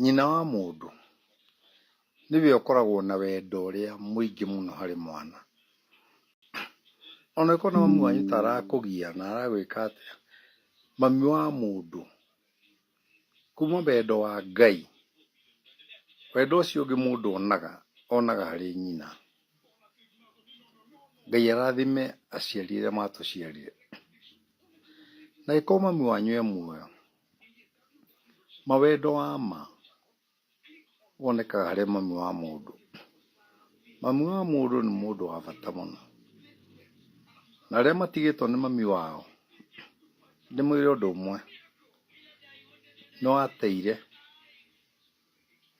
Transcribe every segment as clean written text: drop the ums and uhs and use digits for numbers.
Nyina wa mũndũ nĩwe ũkoragwo na wendo ũrĩa mũingĩ mũno harĩ mwana. Ona ĩkorwo na mami wanyu ta arakũgia na aragwĩka atĩa, mami wa mũndũ kuma wendo wa Ngai, wendo ũcio ũngĩ mũndũ onaga, onaga harĩ nyina. Ngai arathime aciari arĩa matũciarire. Na angĩkorwo mami wanyu e muoyo, mawendo wa ma wonekaga harĩ mami wa mũndũ. Mami wa mũndũ nĩ mũndũ wa bata mũno. Na arĩa matigĩtwo nĩ mami wao, ndĩmwĩre ũndũ ũmwe, nĩ wateire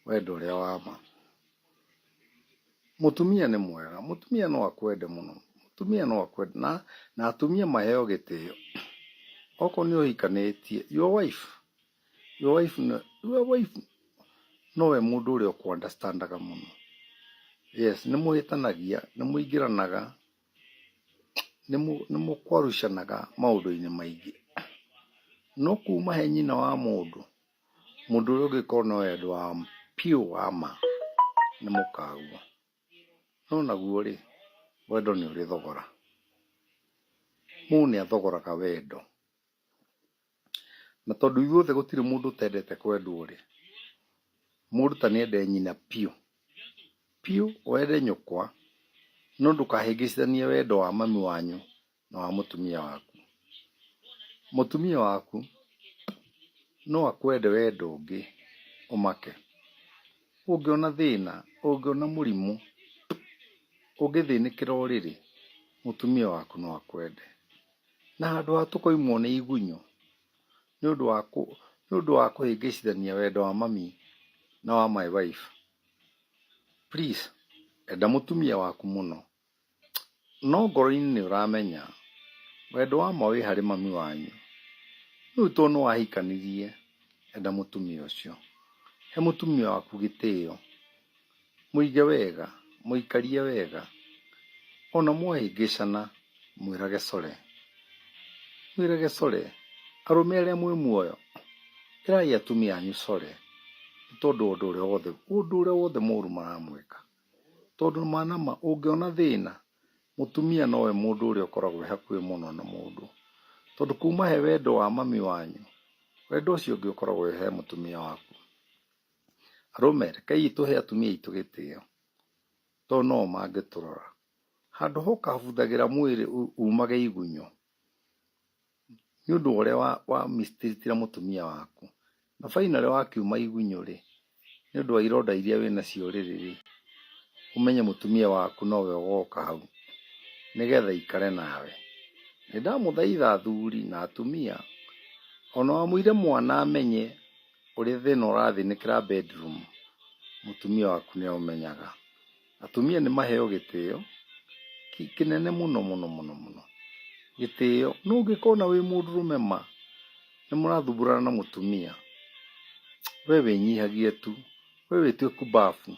wendo ũrĩa wa ma. Mũtumia nĩ mwega, mũtumia no akwende mũno, mũtumia no akwende na atumia maheo gĩtĩo. Okorwo nĩ ũhikanĩtie, your wife, your wife, your wife nowe mũndũ ũrĩa ũkũ understand aga mũno. Yes, nĩ mũhĩtanagia, nĩ mũingĩranaga, nĩ mũkwarucanaga maũndũ-inĩ maingĩ. No kuma he nyina wa mũndũ, mũndũ ũrĩa ũngĩkorwo na wendo wa piũ wa ma nĩ mũkaguo. No naguo rĩ, wendo nĩ ũrĩ thogora. Mũndũ nĩ athogoraga wendo. Na tondũ ithuothe gũtirĩ mũndũ ũtendete kwendwo rĩ, mũndũ ta nĩende nyina piũ, piũ wende nyũkwa, no ndũkahĩngĩcithanie wendo wa mami wanyu na wa mũtumia waku. Mũtumia waku no akwende wendo ũngĩ ũmake. Ũngĩona thĩna, ũngĩona mũrimũ, ũngĩthĩnĩkĩra ũrĩrĩ, mũtumia waku no akwende. Na handũ ha tũkoimwo nĩ igunyũ nĩ ũndũ wa kũhĩngĩcithania wendo wa mami na wa my wife, please enda mũtumia waku mũno. No ngoro-inĩ nĩ ũramenya wendo wa ma wĩ harĩ mami wanyu. Rĩu tondũ nĩ wahikanirie, enda mũtumia ũcio. He mũtumia waku gĩtĩo, mũige wega, mũikarie wega. Ona mwahĩngĩcana mwĩrage sorry. Mwĩrage sorry. Arũme arĩa mwĩ muoyo, ĩrai atumia anyu sorry nĩ tondũ wa ũndũ ũrĩa wothe, ũndũ ũrĩa wothe mũru maramwĩka. Tondũ ma na ma ũngĩona thĩna, mũtumia nowe mũndũ ũrĩa ũkoragwo e hakuhĩ mũno na mũndũ. Tondũ kuma he wendo wa mami wanyu, wendo ũcio ũngĩ ũkoragwo wĩ he mũtumia waku. Arũme rekei tũhe atumia aitũ gĩtĩo, tondũ no o mangĩtũrora. Handũ ha ũkabuthagĩra mwĩrĩ umage igunyũ, nĩ ũndũ wa ũrĩa wa mistreat ire mũtumia waku. Na finally wakiuma igunyũ rĩ, nĩ ũndũ wa ironda iria wĩnacio ũrĩrĩ rĩ, ũmenye mũtumia waku nowe ũgoka hau nĩgetha aikare nawe. Nĩ ndamũthaitha athuri na atumia, ona wamũire mwana amenye ũrĩa thĩna ũrathĩnĩkĩra bedroom, mũtumia waku nĩ aũmenyaga. Atumia nĩ maheo gĩtĩo kĩnene mũno mũno mũno mũno, gĩtĩo. No ũngĩkona wĩ mũndũrũme ma nĩ mũrathumbũrana na mũtumia, we wĩnyihagie tu, we wĩtue kumbabu,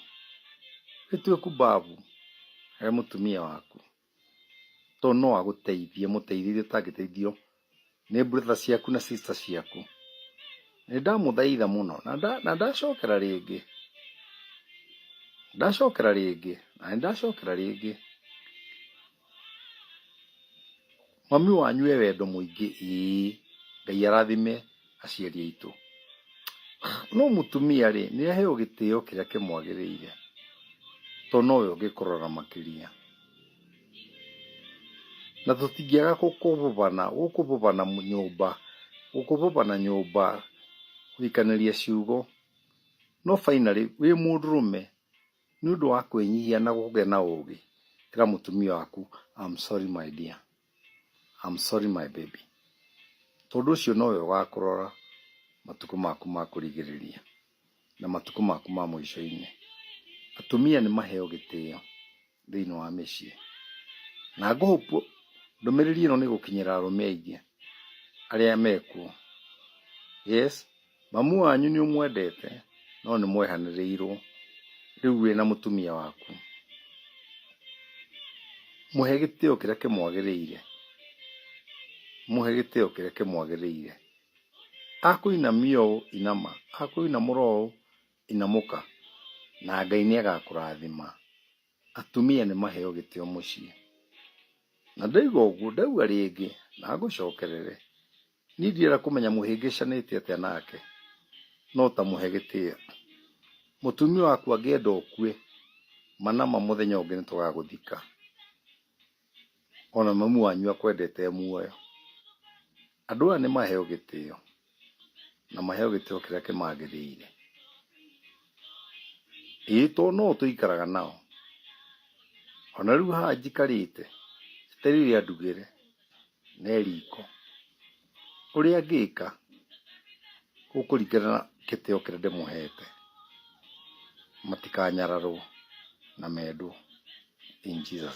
wĩtue kumbabu he mũtumia waku, tondũ no agũteithie mũteithie ũtangĩteithio nĩ brother ciaku na sister ciaku. Nĩ ndamũthaitha mũno na ndacokera rĩngĩ, ndacokera rĩngĩ na nĩ ndacokera rĩngĩ. Mami wanyu e wendo mũingĩ ĩĩ, Ngai arathime aciari aitũ. No mũtumia rĩ, nĩ aheo gĩtĩo kĩrĩa kĩmwagĩrĩire, tondũ nowe ũngĩkũrora makĩria. Na tũtingĩaga gũkũbũbana, gũkũbũbana nyũmba, gũkũbũbana nyũmba, gũikanĩria ciugo. No finally wĩ mũndũrũme, nĩ ũndũ wa kwĩnyihia na kũgĩa na ũgĩ, ĩra mũtumia waku I'm sorry my dear, I'm sorry my baby. Tondũ ũcio nowe ũgakũrora matukũ maku ma kũrigĩrĩria na matukũ maku ma mũico-inĩ. Atumia nĩ maheo gĩtĩo thĩinĩ wa mĩciĩ. Na ngũ hope ndũmĩrĩri ĩno nĩ ĩgũkinyĩra arũme aingĩ arĩa mekuo. Yes, mamu wanyu nĩ ũmwendete no nĩ mwehanĩrĩirwo, rĩu wĩna mũtumia waku. Mũhe gĩtĩo kĩrĩa kĩmwagĩrĩire, mũhe gĩtĩo kĩrĩa kĩmwagĩrĩire. Akũinamia ũũ inama, akũinamũra ũũ Inamũka na Ngai nĩ agakũrathima. Atumia nĩ maheo gĩtĩo mũciĩ. Na ndauga ũguo, ndauga rĩngĩ na ngũcokerere, niĩ ndirenda kũmenya mũhĩngĩcanĩte atĩa nake, no ta mũhe gĩtĩo. Mũtumia waku angĩenda ũkue, manama mũthenya ũngĩ nĩ tũgagũthika. Ona mamu wanyu akwendete e muoyo. Andũ aya nĩ maheo gĩtĩo, na maheo gĩtĩo kĩrĩa kĩmagĩrĩire. Ĩĩ tondũ no tũikaraga nao. Ona rĩu haha njikarĩte, njetereire andugĩre, na e riko. Ũrĩa angĩka, gũkũringana na gĩtĩo kĩrĩa ndĩmũhete. Matikanyararwo na mendwo. In Jesus.